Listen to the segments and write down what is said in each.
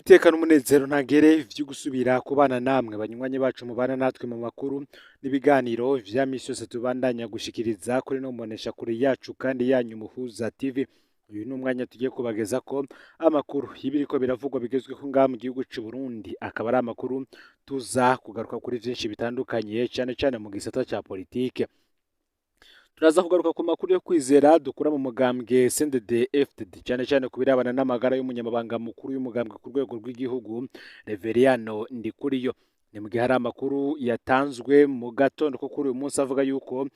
Niteka n'umunezero ntagere vyo gusubira kubana namwe banywanyi bacu mubana natwe mu makuru n'ibiganiro vya misi yose tubandanya gushikiriza kuri no mbonesha kure yacu kandi yanyu Muhuza TV. Uyu ni umwanya tugiye kubageza ko amakuru y'ibiriko biravugwa bigezweho ngaha mu gihugu c'u Burundi, akaba ari amakuru tuza kugaruka kuri vyinshi bitandukanye, cane cane mu gisata ca politike. Turaza kugaruka ku makuru yo kwizera dukura mu mugambwe CNDD FDD, cyane cyane ku birabana n'amagara y'umunyamabanga mukuru y'umugambwe ku rwego rw'igihugu, Reveriyano Ndikuriyo. Ni mu gihe hari amakuru yatanzwe mu gatondo ko kuri uyu munsi avuga yuko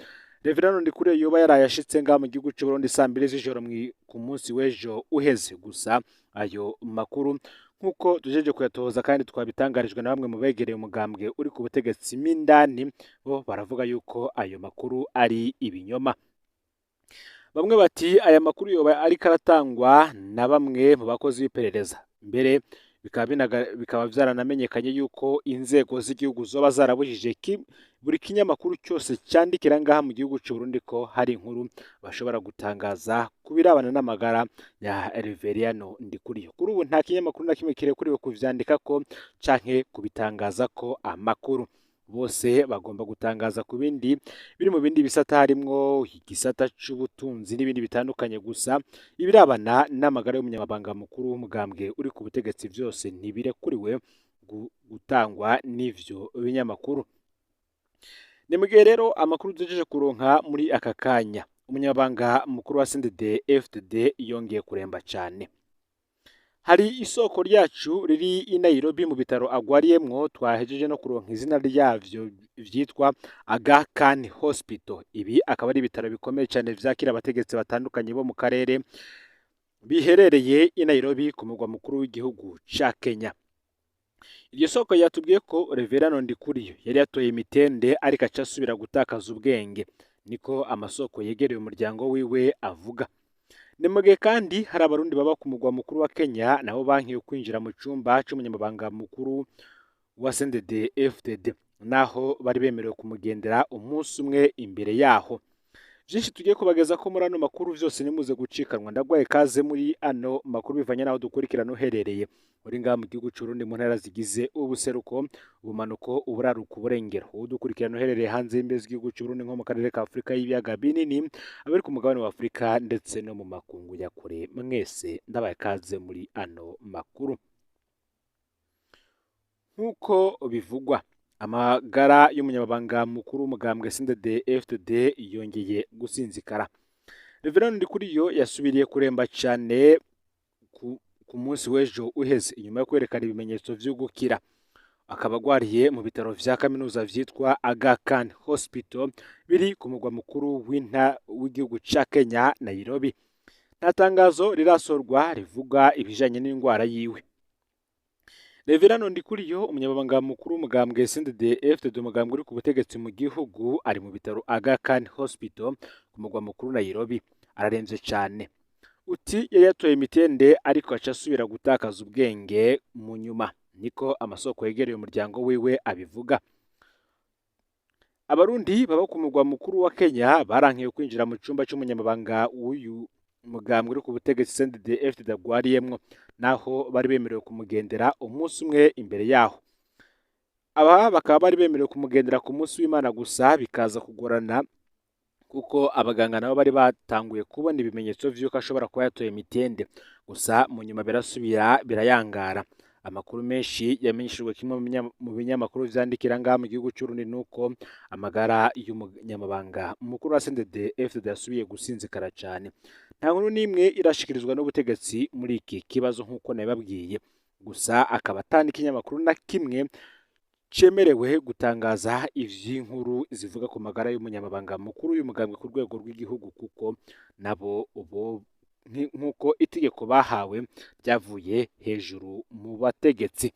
Reveriyano Ndikuriyo yoba yaraye ashitse ngaha mu gihugu c'u Burundi saa 2 z'ijoro ku munsi w'ejo uheze. Gusa ayo makuru, nk'uko tujeje kuyatohoza kandi twabitangarijwe na bamwe mu begereye umugambwe uri ku butegetsi m'indani, bo baravuga yuko ayo makuru ari ibinyoma. Bamwe bati aya makuru yoba ariko aratangwa na bamwe mu bakozi b'iperereza, mbere bikaba vyaranamenyekanye yuko inzego z'igihugu zoba zarabujije buri kinyamakuru cyose cyandikira ngaha mu gihugu c'u Burundi ko hari inkuru bashobora gutangaza ku birabana n'amagara ya Reveriyano Ndikuriyo. Kuri ubu nta kinyamakuru na kimwe kirekuriwe kuvyandika ko canke kubitangaza ko amakuru. Bose bagomba gutangaza ku bindi biri mu bindi bisata, harimwo igisata c'ubutunzi n'ibindi bitandukanye. Gusa ibirabana n'amagara y'umunyamabanga mukuru w'umugambwe uri ku butegetsi vyose ntibirekuriwe gutangwa n'ivyo binyamakuru. Ni mu gihe rero amakuru duhejeje kuronka muri aka kanya, umunyamabanga mukuru wa CNDD FDD yongeye kuremba cane. Hari isoko ryacu riri i Nairobi mu bitaro agwariyemwo, twahejeje no kuronka izina ryavyo, vyitwa Aga Khan Hospital. Ibi akaba ari ibitaro bikomeye cyane vyakira abategetsi batandukanye bo mu karere, biherereye i Nairobi ku murwa mukuru w'igihugu ca Kenya. Iryo soko yatubwiye ko Reverano Ndikuriyo yari yatoye imitende ariko aca asubira gutakaza ubwenge, niko amasoko yegereye umuryango wiwe avuga. Ni mu gihe kandi hari Abarundi baba ku murwa mukuru wa Kenya nabo bankiwe kwinjira mu cumba c'umunyamabanga mukuru wa CNDD FDD, naho bari bemerewe kumugendera umunsi umwe imbere yaho. Vyinshi tugiye kubageza ko muri ano makuru vyose, nimuze gucikanwa. Ndagwaye kaze muri ano makuru bivanye n'aho dukurikirana uherereye uri ngaha mu gihugu c'Uburundi, mu ntara zigize ubuseruko, ubumanuko, uburaruko, uburengero. Udukurikirana uherereye hanze y'imbibe z'igihugu c'Uburundi, nko mu karere ka Afurika y'ibiyaga binini, abari ku mugabane wa Afurika ndetse no mu makungu ya kure, mwese ndabaye kaze muri ano makuru. Nk'uko bivugwa, amagara y'umunyamabanga mukuru w'umugambwe CNDD FDD yongeye gusinzikara. Reverend Ndikuriyo yasubiriye kuremba cyane ku munsi w'ejo uheze, inyuma yo kwerekana ibimenyetso vyo gukira. Akaba agwariye mu bitaro vya kaminuza vyitwa Aga Khan Hospital biri ku murwa mukuru w'igihugu ca Kenya, Nairobi. Nta tangazo rirasorwa rivuga ibijanye n'indwara yiwe. Reverano Ndikuriyo, umunyamabanga mukuru w'umugambwe CNDD FDD, umugambwe uri ku butegetsi mu gihugu, ari mu bitaro Aga Khan Hospital ku murwa mukuru Nairobi, araremvye cane. Uti yari yatoye imitende ariko aca asubira gutakaza ubwenge mu nyuma, niko amasoko yegereye umuryango wiwe abivuga. Abarundi baba ku murwa mukuru wa Kenya barankiwe kwinjira mu cumba c'umunyamabanga w'uyu mugambwe uri ku butegetsi CNDD FDD agwariyemwo, naho bari bemerewe kumugendera umunsi umwe imbere yaho. Aba bakaba bari bemerewe kumugendera ku munsi w'Imana, gusa bikaza kugorana kuko abaganga nabo bari batanguye kubona ibimenyetso vy'uko ashobora kuba yatoye imitende. Gusa mu nyuma birasubira birayangara. Amakuru menshi yamenyeshejwe kimwe mu binyamakuru vyandikira ngaha mu gihugu c'Uburundi nuko amagara y'umunyamabanga mukuru wa CNDD FDD yasubiye gusinzikara cane. Nta nkuru n'imwe irashikirizwa n'ubutegetsi muri iki kibazo nk'uko nabibabwiye. Gusa akaba ata n'ikinyamakuru na kimwe cemerewe gutangaza ivy'inkuru zivuga ku magara y'umunyamabanga mukuru y'umugambwe ku rwego rw'igihugu, kuko nabo bo nk'uko itegeko bahawe ryavuye hejuru mu bategetsi.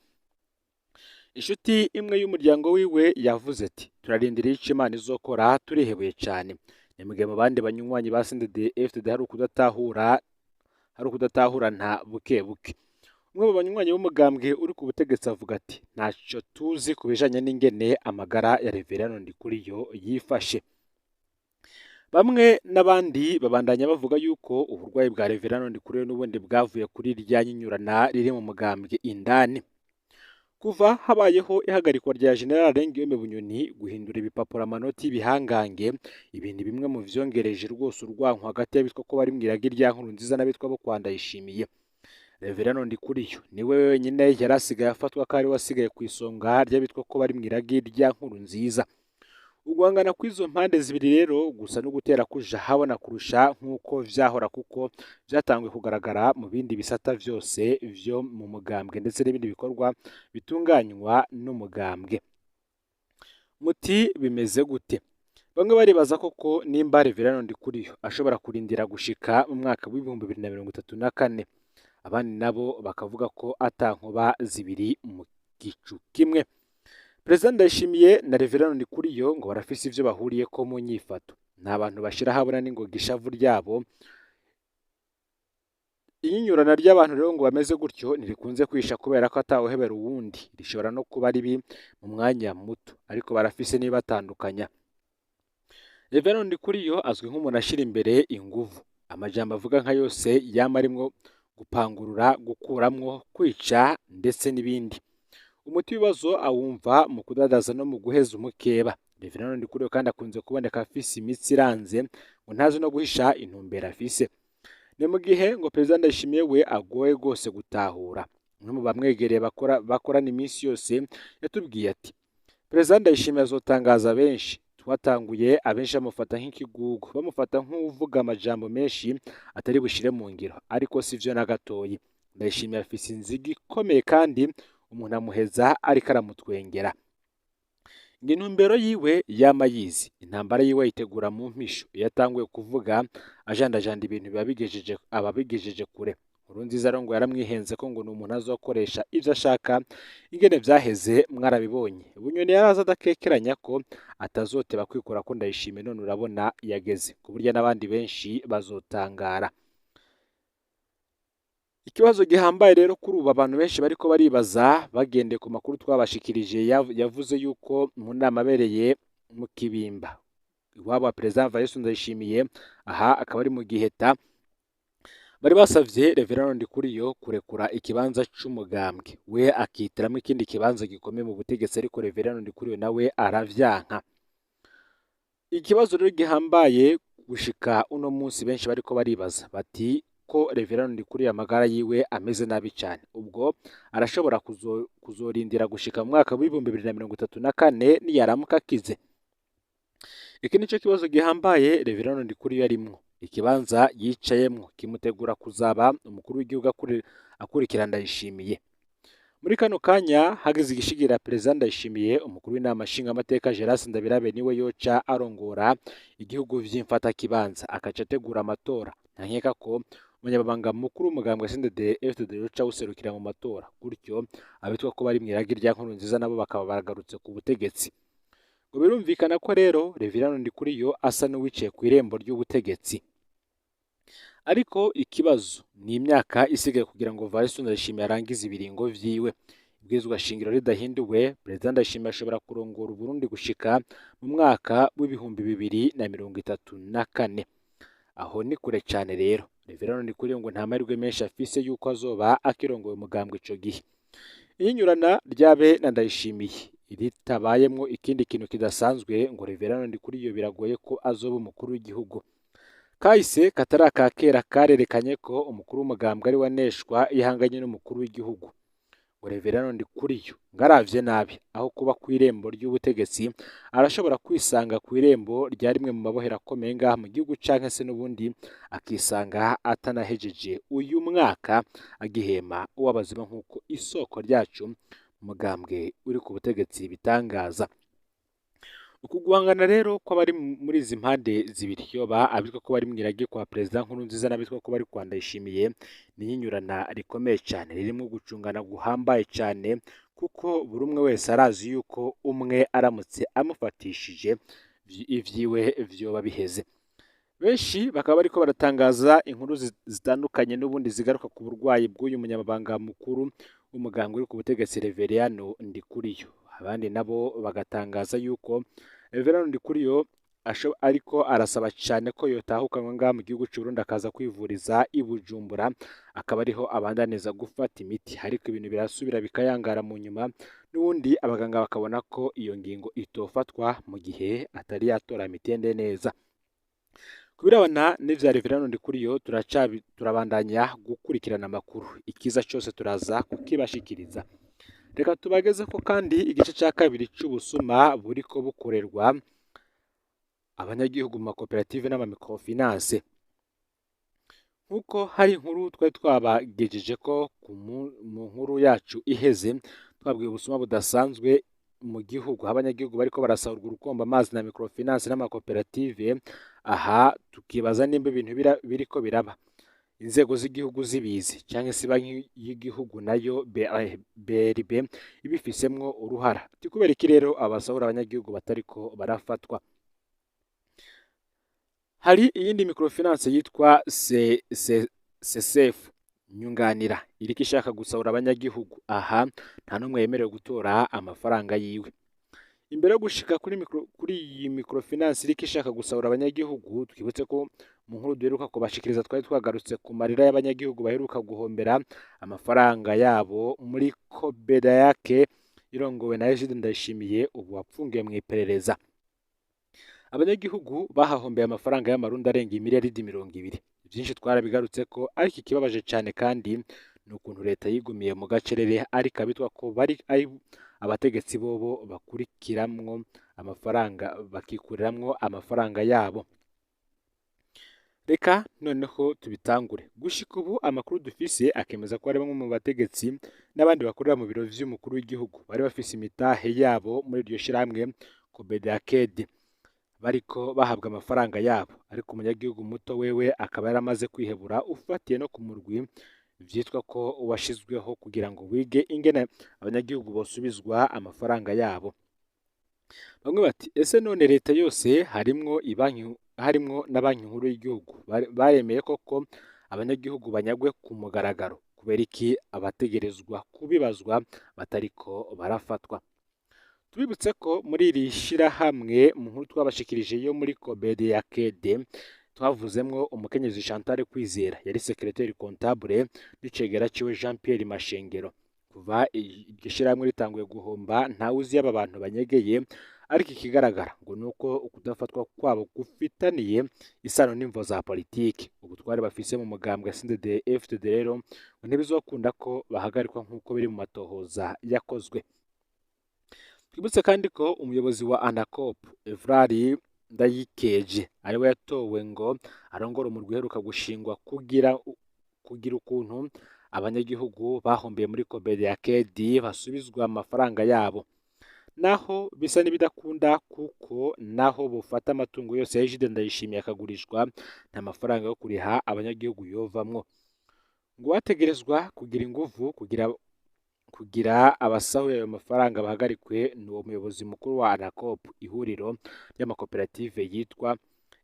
Inshuti imwe y'umuryango wiwe yavuze ati: "Turarindiriye ico Imana izokora, turihebuye cane." Ni mu gihe mu bandi banywanyi ba CNDD FDD hari ukudatahurana buke buke. Umwe mu banywanyi b'umugambwe uri ku butegetsi avuga ati: "Ntaco tuzi ku bijanye n'ingene amagara ya Reveriyano Ndikuriyo yifashe." Bamwe n'abandi babandanya bavuga yuko uburwayi bwa Reveriyano Ndikuriyo n'ubundi bwavuye kuri rya nyinyurana riri mu mugambwe indani. Kuva habayeho ihagarikwa rya General Guillaume Bunyoni guhindura ibipapuro amanoti y'ibihangange, ibi ni bimwe mu vyongereje rwose urwanko hagati y'abitwa ko bari mw'iragi rya Nkurunziza n'abitwa bo kwa Ndayishimiye. Reveriyano Ndikuriyo niwe wenyine yari asigaye afatwa ko ari we asigaye ku isonga ry'abitwa ko bari mw'iragi rya Nkurunziza. Uguhangana kw'izo mpande zibiri rero gusa no gutera kuja habona kurusha nk'uko vyahora, kuko vyatanguye kugaragara mu bindi bisata vyose vyo mu mugambwe ndetse n'ibindi bikorwa bitunganywa n'umugambwe. Muti bimeze gute? Bamwe baribaza koko nimba Reveriyano Ndikuriyo ashobora kurindira gushika mu mwaka w'2034, abandi nabo bakavuga ko ata nkuba zibiri mu gicu kimwe. Perezida Ndayishimiye na Reveriyano Ndikuriyo ngo barafise ivyo bahuriyeko mu nyifato. Ni abantu bashira ahabona n'ingoga ishavu ryabo. Inyinyurana ry'abantu rero ngo bameze gutyo ntirikunze kwisha kubera ko atawuhebera uwundi, rishobora no kuba ribi mu mwanya muto, ariko barafise n'ibibatandukanya. Reveriyano Ndikuriyo azwi nk'umuntu ashira imbere inguvu. Amajambo avuga nka yose yama arimwo gupangurura, gukuramwo, kwica ndetse n'ibindi. Umuti w'ibibazo awumva mu kudadaza no mu guheza umukeba. Reveriyano Ndikuriyo kandi akunze kuboneka afise imitsi iranze, ngo ntazi no guhisha intumbero afise. Ni mu gihe ngo Perezida Ndayishimiye we agoye rwose gutahura. Umwe mu bamwegereye bakorana iminsi yose yatubwiye ati: Perezida Ndayishimiye azotangaza benshi. Twatanguye abenshi bamufata nk'ikigugu, bamufata nk'uwuvuga amajambo menshi atari bushire mu ngiro, ariko sivyo na gatoyi. Ndayishimiye afise inziga ikomeye kandi umuntu amuheza ariko aramutwengera. Ngo intumbero yiwe yama yizi, intambara yiwe ayitegura mu mpisho. Iyo atanguye kuvuga ajandajanda ibintu biba bigejeje aba abigejeje kure. Nkurunziza rero ngo yaramwihenze ko ngo ni umuntu azokoresha ivyo ashaka, ingene vyaheze mwarabibonye. Bunyoni yaraza adakekeranya ko atazoteba kwikura ko Ndayishimiye, none urabona yageze, ku buryo n'abandi benshi bazotangara. Ikibazo gihambaye rero kuri ubu abantu benshi bariko baribaza bagendeye ku makuru twabashikirije, yavuze yuko mu nama abereye mu Kibimba iwabo wa Perezida Evariste Ndayishimiye, aha akaba ari mu Giheta, bari basavye Reveriyano Ndikuriyo kurekura ikibanza c'umugambwe, we akitiramwo ikindi kibanza gikomeye mu butegetsi, ariko Reveriyano Ndikuriyo nawe aravyanka. Ikibazo rero gihambaye gushika uno munsi benshi bariko baribaza bati ko Reveriyano Ndikuriyo amagara yiwe ameze nabi cane, ubwo arashobora kuzorindira gushika mu mwaka w'2034 niyaramuka akize? Iki nico kibazo gihambaye Reveriyano Ndikuriyo arimwo. Ikibanza yicayemwo kimutegura kuzaba umukuru w'igihugu akurikira Ndayishimiye. Muri kano kanya hageze igishigira Perezida Ndayishimiye, umukuru w'inama nshingamateka Gerase Ndabirabe niwe yoca arongora igihugu vy'imfatakibanza, akaca ategura amatora. Ntankeka ko umunyamabanga mukuru w'umugambwe CNDD-FDD yoca awuserukira mu matora, gutyo abitwa ko bari mw'iragi rya Nkurunziza nabo bakaba baragarutse ku butegetsi. Ngo birumvikana ko rero Reveriyano Ndikuriyo asa n'uwicaye kw'irembo ry'ubutegetsi. Ariko ikibazo ni imyaka isigaye kugira ngo Evariste Ndayishimiye arangize ibiringo vyiwe. Ibwirizwa shingiro ridahinduwe, Perezida Ndayishimiye ashobora kurongora Uburundi gushika mu mwaka w'2034. Aho ni kure cane rero. Reveriyano Ndikuriyo ngo nta mahirwe menshi afise yuko azoba akirongoye umugambwe ico gihe. Iyinyurana ryabe na Ndayishimiye ritabayemwo ikindi kintu kidasanzwe, ngo Reveriyano Ndikuriyo biragoye ko azoba umukuru w'igihugu. Kahise katari aka kera karerekanye ko umukuru w'umugambwe ari we aneshwa iyo ahanganye n'umukuru w'igihugu. Ngo Reveriyano Ndikuriyo ngaravye nabi, aho kuba kw'irembo ry'ubutegetsi arashobora kwisanga kw'irembo rya rimwe mu mabohero akomeye ngaha mu gihugu, canke se n'ubundi akisanga atanahejeje uyu mwaka agihema uw'abazima, nk'uko isoko ryacu umugambwe uri ku butegetsi bitangaza. Uku guhangana rero kw'abari muri izi mpande zibiri, yoba abitwa ko bari mw'iragi kwa Perezida Nkurunziza n'abitwa ko bari kwa Ndayishimiye, ni inyinyurana rikomeye cane ririmwo gucungana guhambaye cane, kuko buri umwe wese arazi yuko umwe aramutse amufatishije ivyiwe vyoba biheze. Benshi bakaba bariko baratangaza inkuru zitandukanye n'ubundi zigaruka ku burwayi bw'uyu munyamabanga mukuru w'umugambwe uri ku butegetsi Reveriyano Ndikuriyo. Abandi nabo bagatangaza yuko Reveriyano Ndikuriyo ariko arasaba cyane ko yotahukanwa ngaha mu gihugu c'u Burundi akaza kwivuriza i Bujumbura, akaba ariho abandaniza gufata imiti. Ariko ibintu birasubira bikayangara mu nyuma, n'ubundi abaganga bakabona ko iyo ngingo itofatwa mu gihe atari yatora mitende neza. Ku birabana n'ivya Reverend Ndikuriyo turabandanya gukurikirana amakuru, ikiza cyose turaza kukibashikiriza. Reka tubageze ko kandi igice ca kabiri c'ubusuma buriko bukorerwa abanyagihugu mu makoperative n'amamicrofinance. Nk'uko hari inkuru twari twabagejeje ko mu nkuru yacu iheze, twabwiye ubusuma budasanzwe mu gihugu, aho abanyagihugu bariko barasahurwa urukombe amazi na microfinance n'amakoperative. Aha tukibaza nimba ibintu biriko biraba inzego z'igihugu zibizi, canke se banki y'igihugu nayo BRB ibifisemwo uruhara. Ati kubera iki rero abasahura abanyagihugu batariko barafatwa? Hari iyindi microfinance yitwa CCF Nyunganira iriko ishaka gusahura abanyagihugu. Aha nta n'umwe yemerewe gutora amafaranga yiwe. Imbere yo gushika kuri iyi microfinance iriko ishaka gusahura abanyagihugu, twibutse ko mu nkuru duheruka kubashikiriza twari twagarutse ku marira y'abanyagihugu baheruka guhombera amafaranga yabo muri Kobedayake irongowe na Egide Ndayishimiye, ubu wapfungiwe mu iperereza. Abanyagihugu bahahombeye amafaranga y'amarundi arenga imiliyaridi 20. Vyinshi twarabigarutse ko, ariko ikibabaje cane kandi ni ukuntu leta yigumiye mu gacerere, ariko abitwa ko bari ari abategetsi bobo bakurikiramwo amafaranga, bakikuriramwo amafaranga yabo. Reka noneho tubitangure. Gushika ubu amakuru dufise akemeza ko hari bamwe mu bategetsi n'abandi bakorera mu biro vy'umukuru w'igihugu bari bafise imitahe yabo muri iryo shirahamwe Kobedakede bariko bahabwa amafaranga yabo, ariko umunyagihugu muto wewe akaba yaramaze kwihebura, ufatiye no ku murwi vyitwa ko washizweho kugira ngo wige ingene abanyagihugu bosubizwa amafaranga yabo. Bamwe bati ese none leta yose harimwo ibanki, harimwo na banki nkuru y'igihugu baremeye koko abanyagihugu banyagwe ku mugaragaro? Kubera iki abategerezwa kubibazwa batariko barafatwa? Tubibutse ko muri iri shirahamwe mu nkuru twabashikirije yo muri Kobede ya Kede twavuzemwo umukenyezi Chantal Kwizera yari secrétaire comptable n'icegera ciwe Jean Pierre Mashengero. Kuva iryo shirahamwe ritanguye guhomba ntawe uzi aba bantu banyegeye, ariko ikigaragara ngo nuko ukudafatwa kwabo gufitaniye isano n'imvo za politiki. Ubutware bafise mu mugambwe CNDD FDD rero ngo ntibizokunda ko bahagarikwa nk'uko biri mu matohoza yakozwe. Twibutse kandi ko umuyobozi wa ANACOP Evrard Ndayikeje ariwe yatowe ngo arongore umurwi uheruka gushingwa kugira ukuntu abanyagihugu bahombeye muri Kobede ya Kedi basubizwa amafaranga yabo. Naho bisa n'ibidakunda, kuko naho bufata amatungo yose ya Egide Ndayishimiye akagurishwa, nta mafaranga yo kuriha abanyagihugu yovamwo. Ngo wategerezwa kugira inguvu kugira abasahuye ayo mafaranga bahagarikwe ni uwo muyobozi mukuru wa ANACOP, ihuriro ry'amakoperative yitwa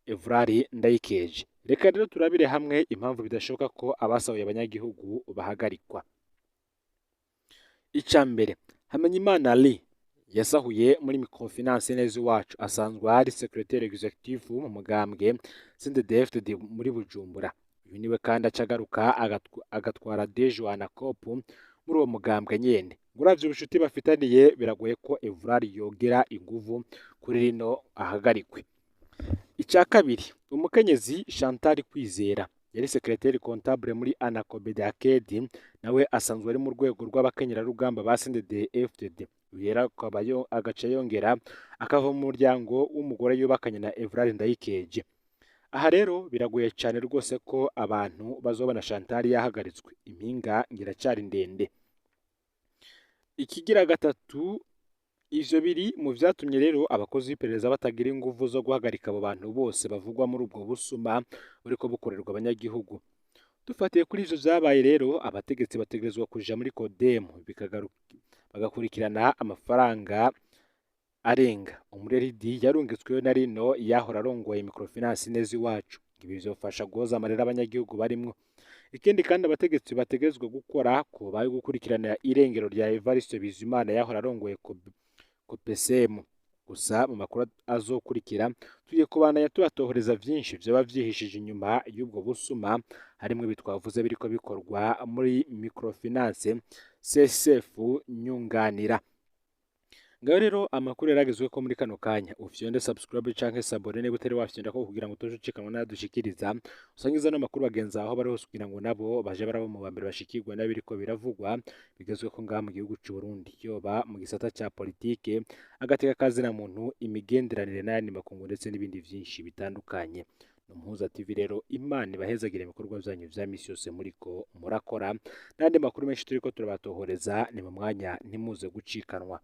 Evrard Ndayikeje. Reka rero turabire hamwe impamvu bidashoboka ko abasahuye abanyagihugu bahagarikwa. Ica mbere, Hamenyimana Lee yasahuye muri microfinance neza iwacu, asanzwe ari secrétaire exécutif mu mugambwe CNDD-FDD muri Bujumbura. Uyu niwe kandi aca agaruka agatwara DG wa ANACOP muri uwo mugambwe nyene. Uravye ubushuti bafitaniye biragoye ko Evrard yogera inguvu kuri rino ahagarikwe. Ica kabiri, umukenyezi Chantal Kwizera yari secrétaire comptable muri Anacobedakedi, nawe asanzwe ari mu rwego rw'abakenyerarugamba ba CNDD-FDD. Uyu rero akaba agaca yongera akava mu muryango w'umugore yubakanye na Evrard Ndayikeje. Aha rero biragoye cyane rwose ko abantu bazobona Chantal yahagaritswe, impinga ngiracari ndende. Ikigira gatatu, ivyo biri mu vyatumye rero abakozi b'iperereza batagira inguvu zo guhagarika abo bantu bose bavugwa muri ubwo busuma buriko bukorerwa abanyagihugu. Dufatiye kuri ivyo vyabaye rero, abategetsi bategerezwa kuja muri Kodemu bagakurikirana amafaranga arenga umureridi yarungitsweyo na rino yahora arongoye microfinance neza iwacu. Ibi bizofasha guhoza amarira abanyagihugu barimwo. Ikindi kandi abategetsi bategerezwa gukora kubaye gukurikirana irengero rya Evariste Bizimana yahora arongoye Kopesemu. Gusa mu makuru azokurikira tugiye kubandanya tubatohoreza vyinshi vyoba vyihishije inyuma y'ubwo busuma, harimwo ibi twavuze biriko bikorwa muri microfinance CSF Nyunganira. Ngaho rero amakuru yaragezwe ko muri kano kanya, ufyonde subscribe canke s'abonner niba utari wafyonda ko, kugira ngo utaje ucikanwa n'ayadushikiriza. Usangiza ano makuru bagenzi aho bari hose, kugira ngo nabo baje baraba mu bambere bashikirwa n'abiriko biravugwa bigezwe ko ngaha mu gihugu c'u Burundi, yoba mu gisata ca politike, agateka kazina muntu, imigenderanire n'ayandi makungu, ndetse n'ibindi vyinshi bitandukanye. Umuhuza TV rero, Imana ibahezagire ibikorwa vyanyu vya misi yose muriko murakora. N'andi makuru menshi turiko turabatohoreza ni mu mwanya, ntimuze gucikanwa.